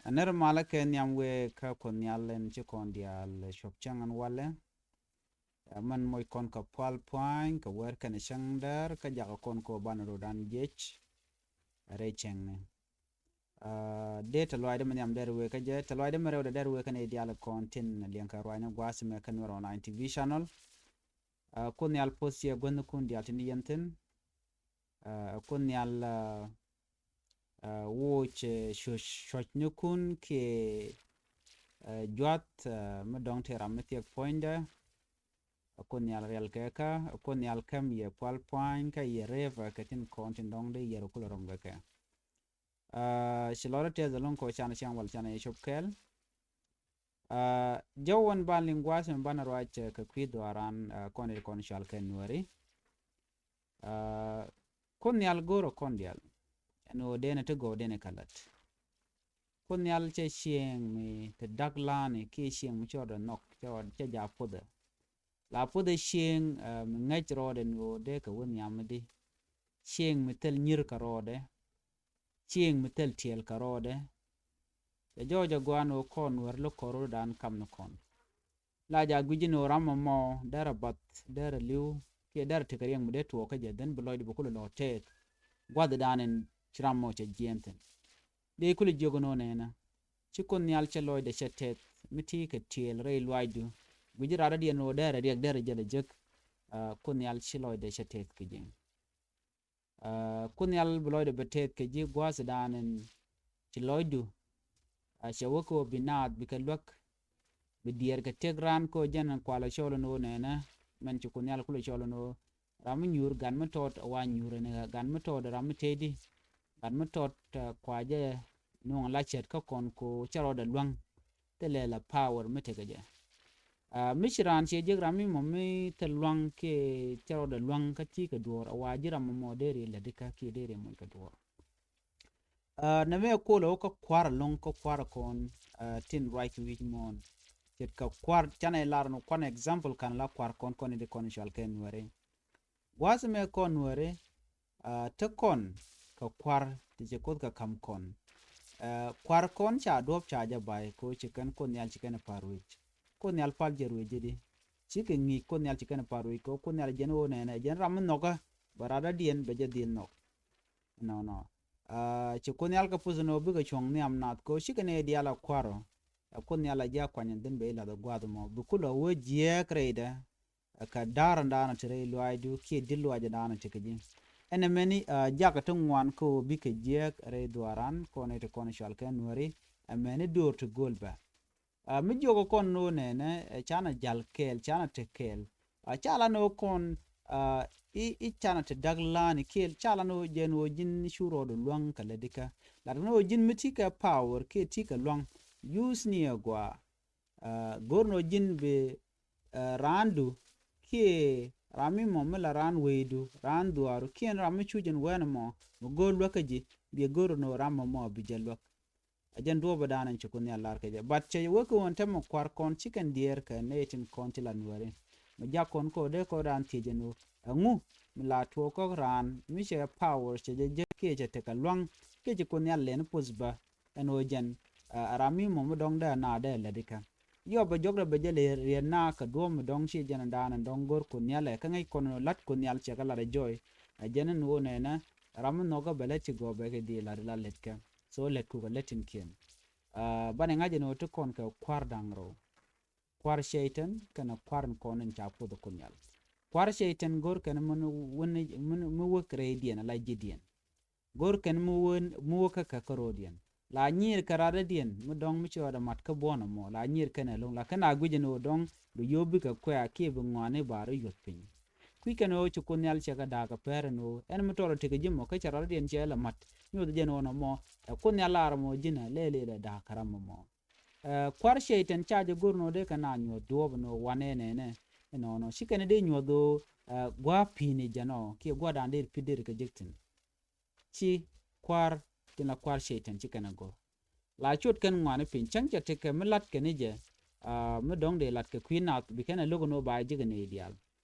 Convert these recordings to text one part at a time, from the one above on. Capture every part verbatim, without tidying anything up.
Ɛ nɛr malä kɛ nhiam wëë kä Kuoth Nhial ɛn ci kɔn diaal cuɔp cäŋ ɛn walɛ. Ɛ mɛn moc kɔn kɛ pual puany kɛ wɛr kɛnɛ cäŋ däär kä jakä kɔn kɛ banɛ rot an jiɛc. Ɛ rɛy cäŋni. Ɛ dee tɛ luaacdä mɛ nhiam dɛr wëë kä jɛ, tɛ luaacdä mɛ rɛwdɛ dɛr wëë kä nɛy diaal kɔn tin liɛŋkɛ ruacni gua̱a̱th mɛ kä Nuɛr Online T V channel. Ɛ Kuoth Nhial poth ciɛ guäthnikun diaal tin yɛn thi̱n. Ɛ Kuoth Nhial ɛ, ɛ, woc ɛ, cuɔc, cuɔcnikun kiɛ ɛ, juath ɛ, mi dɔ̱ŋ tëë ram mi thiɛk puɔ̱nydɛ. Ɛ Kuoth Nhial riɛl kɛ kä, ɛ Kuoth Nhial käm yɛ pual puany kä yɛ rëëp ɛ kɛ tin kɔn tin dɔ̱ŋ dee yɛr kulɛ rɔm kɛ kɛ. Ɛ, ci lɔrä tɛth ɛlɔ̱ŋ kɔ can cäŋ wal can yɛ cop kɛɛl. Ɛ, jɔw wän ban liŋ gua̱a̱th mi banɛ ruac ɛ, kɛ kui̱ dhuaaran ɛ, kɔn i̱ kɔn cual kɛ Nuääri. Ɛ, Kuoth Nhial go̱o̱rä kɔn diaal ɛn ɣöö denɛ ti gɔw denɛ kɛ la̱t. Kuoth Nhial cɛ cieŋ mi te da̱k la̱a̱ni kiɛ cieŋ mi cɛ rɔɔdɛ nhɔk, cɛ rɔɔdɛ, cɛ jaak puɔthɛ. La puɔthɛ cieŋ ɛ, mi ŋäc rɔɔdɛ ɛn ɣöö dee kɛ wä nhiam mi di. Cieŋ mi thil nyir kɛ rɔɔdɛ. Cieŋ mi thil tiɛɛl kɛ rɔɔdɛ. Cɛ jɔɔc ɛ gɔaa ɛn ɣöö kɔn Nuäär lo̱k kɔn rɔɔdan kam ni kɔn. La jaak gui̱c ɛn ɣöö ram ɛmɔ derɛ bath, derɛ li̱w kiɛ derɛ tekɛ riɛŋ mi dee tuɔɔk kä jɛ, then bi lɔcdɛ bi kulɛ lɔ tɛth gua̱thdan in ci ram ɛmɔ cɛ jiɛɛn thi̱n. Dee kulɛ jiök ɛn ɣöö nɛnɛ, ci Kuoth Nhial cɛ lɔcdɛ cɛ tɛth mi ti kɛ tiɛɛl rɛy luaacdu. Gui̱c ɛ radɔ̱diɛn ɛn ɣöö derɛ riɛk, derɛ jälɛ jek. Ɛ, Kuoth Nhial ci lɔcdɛ cɛ tɛth kɛ ji̱. Ɛ, Kuoth Nhial bi lɔcdɛ bɛ tɛth kɛ ji̱ gua̱a̱thdan in ci lɔcdu. Ɛ, cɛ wä kɛ ɣöö bi naath bikɛ luäk, bi diɛɛr kɛ tëk raan kɛ ɣöö jɛn ɛn kualɛ cɔl ɛn ɣöö nɛnɛ, mɛn ci Kuoth Nhial kulɛ cɔl ɛn ɣöö ram mi nyuur gat mi tɔt ɛ wa nyuur ɛn ɛ gat mi tɔt ɛ ram mi tëëdi. Gat mi tɔt ɛ kua jɛ nuɔ̱ŋ la cɛt kä kɔn kɛ ɣöö cɛ rɔɔdɛ luäŋ. Thilɛ la power mi tekɛ jɛ. Ɛ, mi ci raan ciɛ jek ram mi mɔ mi thil lua̱ŋ kiɛ cɛ rɔɔdɛ lua̱ŋ kä ti kɛ duɔ̱ɔ̱r, a wa ji̱ ram mɔ mɔ dee ri lätdi kä kiɛ dee ri moc kɛ duɔ̱ɔ̱r. Ɛ, nɛ mɛ kolɛ wä kä kua̱r ɛlɔ̱ŋ kä kua̱r kɔn, ɛ, tin ruac kɛ wi̱c muɔ̱ɔ̱n. Ce̱tkɛ kua̱r canɛ lar ni kua̱r example kan la kua̱r kɔn kɔn in di kɔn cual kɛ Nuääri. Gua̱a̱th mɛ kɔn Nuääri, ɛ, te kɔn kɛ kua̱r ti cɛ Kuoth kɛ ka̱m kɔn. Ɛ, kua̱r kɔn ca duɔ̱p ca jɛ bay kɛ ɣöö ci kɛn Kuoth Nhial ci kɛn pa̱r ruëc. Kuoth Nhial pal jɛ ruëc ji̱ di. Cikɛ ŋi̱i̱c Kuoth Nhial ci kɛn pa̱r ruëc kɛ ɣöö Kuoth Nhial jɛn ɣöö nɛnɛ jɛn ram mi nhɔkä bɛ radɔ̱diɛn bɛ jɛ dhil nhɔk. Nɔnɔ. Ɛ, ci Kuoth Nhial kɛ puth ni ɣöö bikɛ cuɔ̱ŋ nhiam naath kɛ ɣöö cikɛ nɛy diaal a kua̱r ɔ. Ɛ Kuoth Nhial a ji̱ a kuany ɛn dhi̱n bɛ ji̱ la̱th ɛ gua̱a̱th ɛmɔ. Bi kulɛ wee jiääk rɛydɛ. Ɛ kɛ da̱r ɛn da̱a̱n ɛ te rɛy luaacdu kiɛ di̱t luaacdan ɛ te kɛ ji̱. Ɛn ɛmɛni, ɛ, jakä ti ŋuan kä ɣöö bikɛ jiääk rɛy dhuaaran kɔn ɛ te kɔn cual kɛ Nuääri. Ɛmɛni do̱r ti gööl bɛ. Ɛ, mi jiɔkɛ kɔn ni ɣöö nɛnɛ, ɛ, canɛ jal kɛɛl, canɛ te kɛɛl. Ɛ, ca la ni ɣöö kɔn, ɛ, i̱, i̱ canɛ te da̱k la̱a̱ni kɛɛl, ca la ni ɣöö jɛn ɣöö ji̱n cu rɔɔdu lua̱ŋ kɛ lätdi kä. Lat ni ɣöö ji̱n mi ti kɛ power kiɛ ti kɛ lua̱ŋ, use ni ɛ gɔaa. Ɛ, go̱r ni ɣöö ji̱n bi, ɛ, raandu kiɛ ram mi mɔ mi la raan wecdu, raan dhuaaru, kiɛ ram mi cu jɛn wɛn ɛmɔ, mi go̱r luäk kä ji̱, bi go̱r ni ɣöö ram ɛmɔ bi jɛ luäk. A jɛn duɔ̱ɔ̱pädan in ci Kuoth Nhial lar kɛ jɛ. But cɛ wee kɛ ɣöö ɛn täämɛ kua̱r kɔn ci kɛn diɛɛr kɛ nɛy tin kɔn ti la Nuääri. Mi jak kɔn kɛ ɣöö dee kɔn raan thiec ɛn ɣöö ɛŋu mi la tuɔɔk kä raan mi cɛ power cɛ jɛ jek kiɛ cɛ tekɛ lua̱ŋ kiɛ ci Kuoth Nhial lɛn puth bä ɛn ɣöö jɛn, ɛ, ram mi mɔ mi dɔ̱ŋ dee na dee lätdi kä. Yɔ bɛ jɔkdɛ bɛ jɛ lɛ riet na kɛ duɔ̱ɔ̱p mi dɔ̱ŋ ci jɛn dan ɛn dɔ̱ŋ go̱r Kuoth Nhial ɛ kä ŋäc kɔn lat Kuoth Nhial cɛ kɛ lat ɛ jɔɔy. A jɛn ɛn ɣöö nɛnɛ ram mi nhɔkä bɛ lät ci gɔɔ bɛ kɛ dhil lat lat lät kɛ. So lät kukɛ lät tin kiɛn. Ɛ, banɛ ŋa̱c ɛn ɣöö ti kɔn kɛ kua̱r da̱ŋ rɛw. Kua̱r cɛy-tan kɛnɛ kua̱r in kɔn in ca Kuoth Kuoth Nhial. Kua̱r cɛy-tan go̱r kɛn min, min, min, mi wek rɛydiɛn ala ji̱diɛn. Go̱r kɛn mi wek, mi wek kä kɛ kärɔɔdiɛn. La nyiir kɛ radɔ̱diɛn mi dɔ̱ŋ mi ci rɔɔdɛ mat kä buɔ̱n ɛmɔ. La nyiir kɛn ɛlɔ̱ŋ. La kɛn a guic ɛn ɣöö dɔ̱ŋ bi yio̱w bikɛ kuɛ̈ɛ̈ kiɛ bi ŋɔaani ba rɔ yuɔ̱th piny. Kui̱ kɛn ɣöö ci Kuoth Nhial cɛ kɛ da̱a̱k kɛ pɛr ɛn ɣöö ɛn mi tɔrɔ tekɛ ji̱ mɔ kä cɛ radɔ̱diɛn cɛ lɛ mat. Nyuɔth jɛn ɣöö nɔmɔ ɛ Kuoth Nhial lar ɛmɔ ji̱n ɛ lɛl ilɛ da̱a̱k kɛ ram ɛmɔ. Ɛ, kua̱r cɛy-tan ca jɛ go̱r nɔ dee kɛ na nyuɔ̱th duɔ̱ɔ̱p nɔ wanɛ nɛnɛ. Ɛnɔnɔ ci kɛn dee nyuɔ̱th ɣöö, ɛ, gua̱a̱p pi̱i̱ni jɛn ɔ kiɛ gua̱a̱dan dee pi̱t dee kɛ jek thi̱n. Ci kua̱r tin la kua̱r cɛy-tan ci kɛn ɛ go̱r. La cuɔt kɛn ŋuani piny cäŋ cɛ tekɛ mi lat kɛn i̱ jɛ, ɛ, mi dɔ̱ŋ dee lat kɛ kui̱ nath bi kɛn ɛ lo̱k nɔ ba jek ɛ nɛy diaal.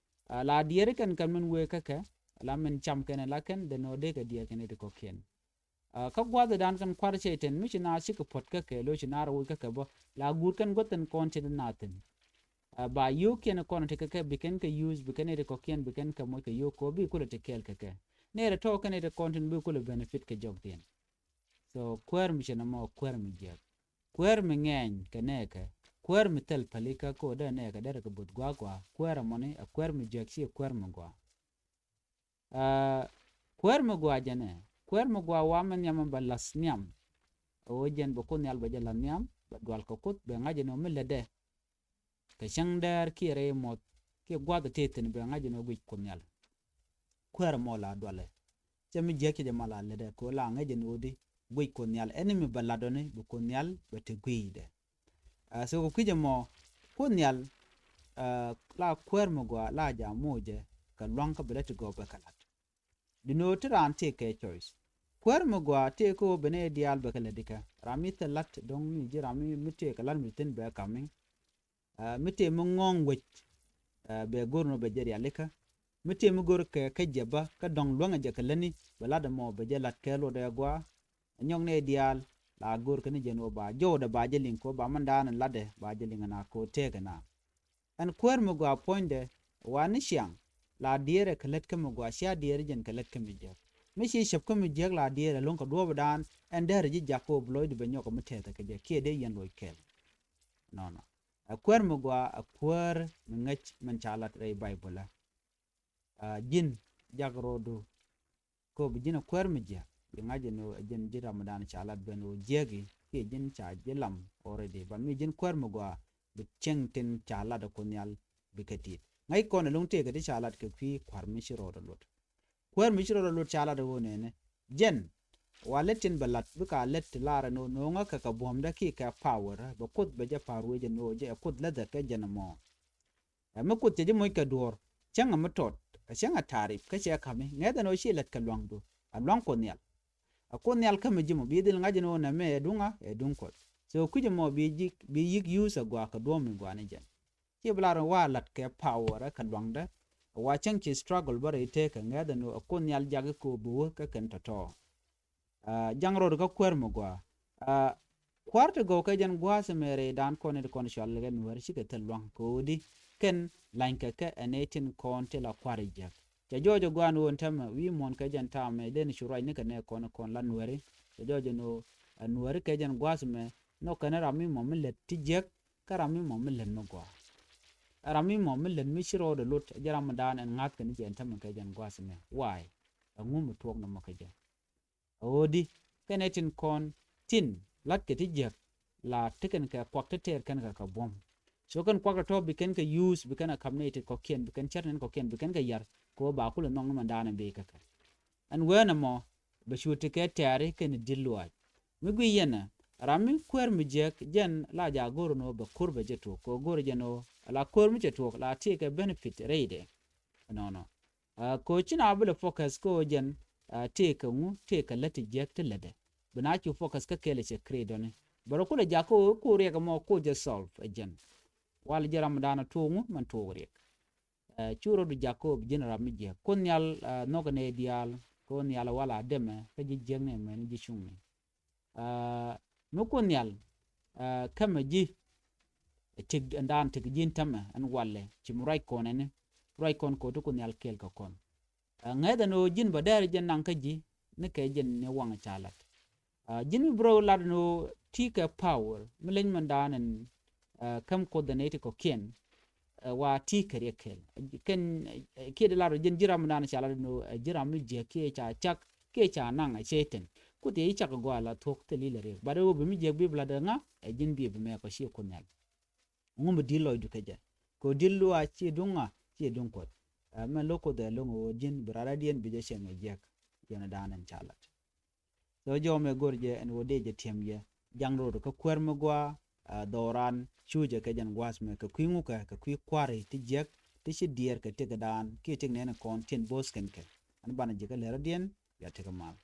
Ɛ, la diɛɛri kɛn kɛn min wee kä kɛ la min cam kɛn ɛ la kɛn dee nɔ dee kɛ diɛɛr kɛn i̱ ti kɔ̱kiɛn. Kä gua̱dhɛ dan kɛn kua̱r cɛ itɛn mi ci na cikɛ puɔ̱t kä kɛ lo ci na rɛ woc kä kɛ bä la guur kɛn gua̱th thin kɔn ci di na thin. Ba yio̱o̱kiɛn kɔn ti kɛ kɛ bi kɛn kɛ use bi kɛn iti kɔkiɛn bi kɛn kɛ moc kɛ yio̱o̱k kɔ bi kulɛ ti kɛɛl kɛ kɛ. Nɛɛrɛ tɔ̱ kɛn iti kɔn tin bi kulɛ benefit kɛ jɔk thiɛn. So kuäär mi cɛ nɔmɔ kuäär mi jiäk. Kuäär mi ŋɛɛny kɛ nɛɛkɛ. Kuäär mi thil pälikä ko dee nɛɛkɛ derɛ kɛ buth gua̱a̱ gua̱a̱ kuäär ɛmɔni ɛ kuäär mi jiäk ci kuäär mi gua̱a̱. Kuäär mi gua̱a̱ jɛnɛ kuäär mi gua̱a̱ wa mi nhiam mi bɛ la̱th nhiam. Ɛ ɣöö jɛn bɛ Kuoth Nhial bɛ jɛ la̱th nhiam bɛ dual kɛ Kuoth bɛ ŋa̱c ɛn ɣöö mi lätdɛ. Kɛ cäŋ dɛɛr kiɛ rɛy muɔth kiɛ gua̱th ɛ tëë thi̱n bɛ ŋa̱c ɛn ɣöö guic Kuoth Nhial. Kuäär ɛmɔ la dualɛ. Cɛ mi jiäk cɛ jɛ mal a lätdɛ kɛ ɣöö la ŋäc ɛn ɣöö di guic Kuoth Nhial ɛn mi bɛ la̱t ɔni bi Kuoth Nhial bɛ te gui̱i̱dɛ. So kɛ kui̱c ɛmɔ Kuoth Nhial la kuäär mi gɔaa la ja̱ moc jɛ kɛ lua̱ŋ kä bi lät ti gɔw bɛ kɛ la̱t. Duŋni ɣöö ti raan tëëkɛ choice. Kuäär mi gɔaa tëëkɛ ɣöö ben ɛ diaal bɛ kɛ lätdikä ram mi thil la̱t do̱ŋ mi ji̱ ram mi tëëkɛ la̱t mi thi̱n bɛ ka̱m mi. Mi tëë mi ŋɔ̱ɔ̱ŋ wec bɛ go̱r ni ɣöö bɛ jɛ rialikä. Mi tëë mi go̱r kɛ kä jɛ bä kä dɔ̱ŋ luäŋɛ jɛ kɛ lätni bɛ la̱t ɛmɔ bɛ jɛ la̱t kɛ luɔtdɛ gɔaa. Nyɔk ni ɛ diaal la go̱r kɛ ni jɛn ɣöö ba jɔwdɛ ba jɛ liŋ kɛ ɣöö ba mɛn daanɛ la̱tdɛ ba jɛ liŋ ɛna kɛ ɣöö tëëkɛ na. Ɛn kuäär mi gɔaa puɔ̱nydɛ wa ni ciaŋ la diɛɛrɛ kɛ lät kä mi gɔaa cia diɛɛrɛ jɛn kɛ lät kä mi jiäk. Mi ci cäp kä mi jiäk la diɛɛrɛ lo̱ŋ kɛ duɔ̱ɔ̱pdan ɛn dɛrɛ ji̱ jak kɛ ɣöö bi lɔcdu bɛ nyɔk kɛ mi tɛthɛ kɛ jɛ kiɛ dee yɛn loc kɛɛl. Nɔnɔ ɛ kuäär mi gɔaa ɛ kuäär mi ŋäc min ca lat rɛy Baybölä. Ji̱n jak ro̱o̱du. Kɛ ɣöö bi ji̱n ɛ kuäär mi jiäk bi ŋa̱c ɛn ɣöö ɛ ji̱n ji̱ ramdan ca lat ben ɣöö jiäki kiɛ ji̱n ca ji̱ lam already but mi ji̱n kuäär mi gɔaa bi cieŋ tin ca lat ɛ Kuoth Nhial bi kɛ ti̱i̱t. Ŋäc kɔn ɛlɔ̱ŋ tëëkɛ ti ca lat kɛ kui̱ kua̱r mi ci rɔɔdɛ luɔt. Kuäär mi ci rɔɔdɛ luɔt ca lat ɛ ɣöö nɛnɛ jɛn wa lät tin bɛ lat bikɛ a lät ti lar ɛn ɣöö no̱o̱ŋä kɛ kɛ buɔ̱mdä kiɛ kɛ power bɛ Kuoth bɛ jɛ power wecɛ no̱o̱ jɛ ɛ Kuoth läthɛ kɛ jɛn ɛmɔ. Ɛ mi Kuoth cɛ ji̱ moc kɛ duɔ̱ɔ̱r cäŋ ɛ mi tɔt ɛ cäŋ ɛ ta̱ri̱p kä cɛ ka̱mi ŋɛ̈th ɛn ɣöö ci lät kɛ lua̱ŋdu. Ɛ lua̱ŋ Kuoth Nhial. Ɛ Kuoth Nhial kämɛ ji̱ mɔ bi dhil ŋa̱c ɛn ɣöö nɛmɛ ɛ duŋä ɛ duŋ Kuɔth. So kui̱c ɛmɔ bi ji̱ bi yi̱k use ɛ gɔaa kɛ duɔ̱ɔ̱m mi gɔaa ni jɛn. Ci bi lar ɛn wa la̱t kɛ power ɛ kɛ lua̱ŋdä. Ɛ wa cäŋ ci struggle bä rɛy tëëkɛ ŋɛ̈th ɛn ɣöö ɛ Kuoth Nhial jakä kɛ ɣöö bi wä kä kɛn tɔ̱tɔ̱. Jaŋ rot kä kuäär mi gɔaa. Kua̱r ti gɔw kɛ jɛn gua̱a̱th mɛ rɛy dan kɔn it kɔn cual kɛ nuäär cikɛ thil lua̱ŋ kɛ ɣöö di kɛn lany kɛ kɛ ɛn ɛ tin kɔn ti la kua̱r i̱ jiäk. Cɛ jɔɔc ɛ gua̱a̱n ɣöö ɛn tämɛ wi̱i̱ muɔ̱ɔ̱n kɛ jɛn ta̱a̱ mɛ den cu ruac ni kɛ nɛ kɔn kɔn la nuääri. Cɛ jɔɔc ɛn ɣöö ɛ nuääri kɛ jɛn gua̱a̱th mɛ nhɔk kɛn ram mi mɔ mi lät ti jiäk kä ram mi mɔ mi lät mi gɔaa. Ɛ ram mi mɔ mi lät mi ci rɔɔdɛ lot ɛ jɛ ram mi daan ɛn ŋa̱th kɛn jɛ ɛn tämɛ kɛ jɛn gua̱a̱th mɛ waay. Ɛŋu mi tuɔɔk nɔmɔ kɛ jɛ. Ɛ ɣöö di kɛn ɛ tin kɔn tin la̱tkɛ ti jiäk la ti kɛn kɛ kuak ti tɛɛr kɛn kɛ kɛ buɔ̱m. So kɛn kuak tɔ̱tɔ̱ bi kɛn kɛ use bi kɛn a ka̱m nɛy ti kɔ̱kiɛn bi kɛn cär nɛn kɔ̱kiɛn bi kɛn kɛ yar kɛ ɣöö ba kulɛ nhɔk ni mɛn daanɛ bi kɛ kɛ. Ɛn wee nɛmɔ bɛ cu ti kɛ tɛɛri kɛn di̱t luaac. Mi guiy yɛn ɛ ram mi kuäär mi jiäk jɛn la jaak go̱r ɛn ɣöö bɛ ko̱r bɛ jɛ tuɔɔk kɛ ɣöö go̱r jɛn ɣöö la ko̱r mi cɛ tuɔɔk la tëëkɛ benefit rɛydɛ. Ɛnɔnɔ. Kɛ ɣöö ci na bi lɛ focus kɛ ɣöö jɛn tëëkɛ ŋu tëëkɛ lät ti jiäk ti lätdɛ. Bi na cu focus kä kɛl ɛ cɛ create dɔ̱ni bɛ rɔ kulɛ jak kɛ ɣöö ko̱r riɛk ɛmɔ ko̱r jɛ solve ɛ jɛn. Wal jɛ ram mi daanɔ tuɔɔk ŋu mɛn tuɔɔk riɛk. Cu rɔdu jak kɛ ɣöö bi ji̱n ram mi jiäk Kuoth Nhial nhɔk ɛ nɛy diaal kɛ ɣöö nhial ɛ wal a demɛ kä ji̱ jiäk ni ɛmɛni ji̱ cuŋni. Mi Kuoth Nhial kämɛ ji̱ tik ɛn daan tik ji̱n tämɛ ɛn walɛ ci mi ruac kɔn ɛni ruac kɔn kɛ ɣöö ti Kuoth Nhial kɛɛl kɛ kɔn. Ŋäth ɛn ɣöö ji̱n bä dɛɛr jɛn naŋ kä ji̱ ni kɛ jɛn ni waŋ ca lat. Ji̱n mi bi rɔ lat ɛn ɣöö ti kɛ power mi leny mɛn daan ɛn käm Kuoth ɛn iti kɔ̱kiɛn. Wa ti kɛ riɛk kɛl kɛn kiɛ di lar ji̱n ji̱ ram mi dan ca lat ni ɛ ji̱ ram mi jiäk kiɛ ca cak kiɛ ca naŋ ɛ cɛ tɛn. Kuoth yɛ ji̱ cak gɔaa la thuɔ̱k thil ilɛ riɛk bat ɛ ɣöö bi mi jiäk bi bi lat ɛ ŋa ɛ ji̱n bi bi mɛ kɔ ci Kuoth Nhial. Ŋu mi di̱l lɔcdu kɛ jɛ kɛ ɣöö di̱l luaac ci duŋ ŋa ci duŋ Kuoth. Ɛ mɛn lo̱k Kuoth ɛ lo̱ŋ ɛ ɣöö ji̱n bi rat radiɛn bi jɛ cɛ mɛ jiäk. Jɛn ɛ dan ɛn ca lat. Thok jɔw mɛ go̱r jɛ ɛn ɣöö dee jɛ tiɛm yɛ jaŋ rot kä kuäär mi gɔaa. Dhɔran cuucɛ kɛ jɛn gua̱a̱th mɛ kɛ kui̱ ŋukɛ kɛ kui̱ kua̱ri ti jiäk ti ci diɛɛr kɛ tëkdan kiɛ tëk nɛn kɔn tin bo̱o̱th kɛn kɛ. Ɛn banɛ ji̱ kä lɛr rɔ̱diɛn bia tëk mal.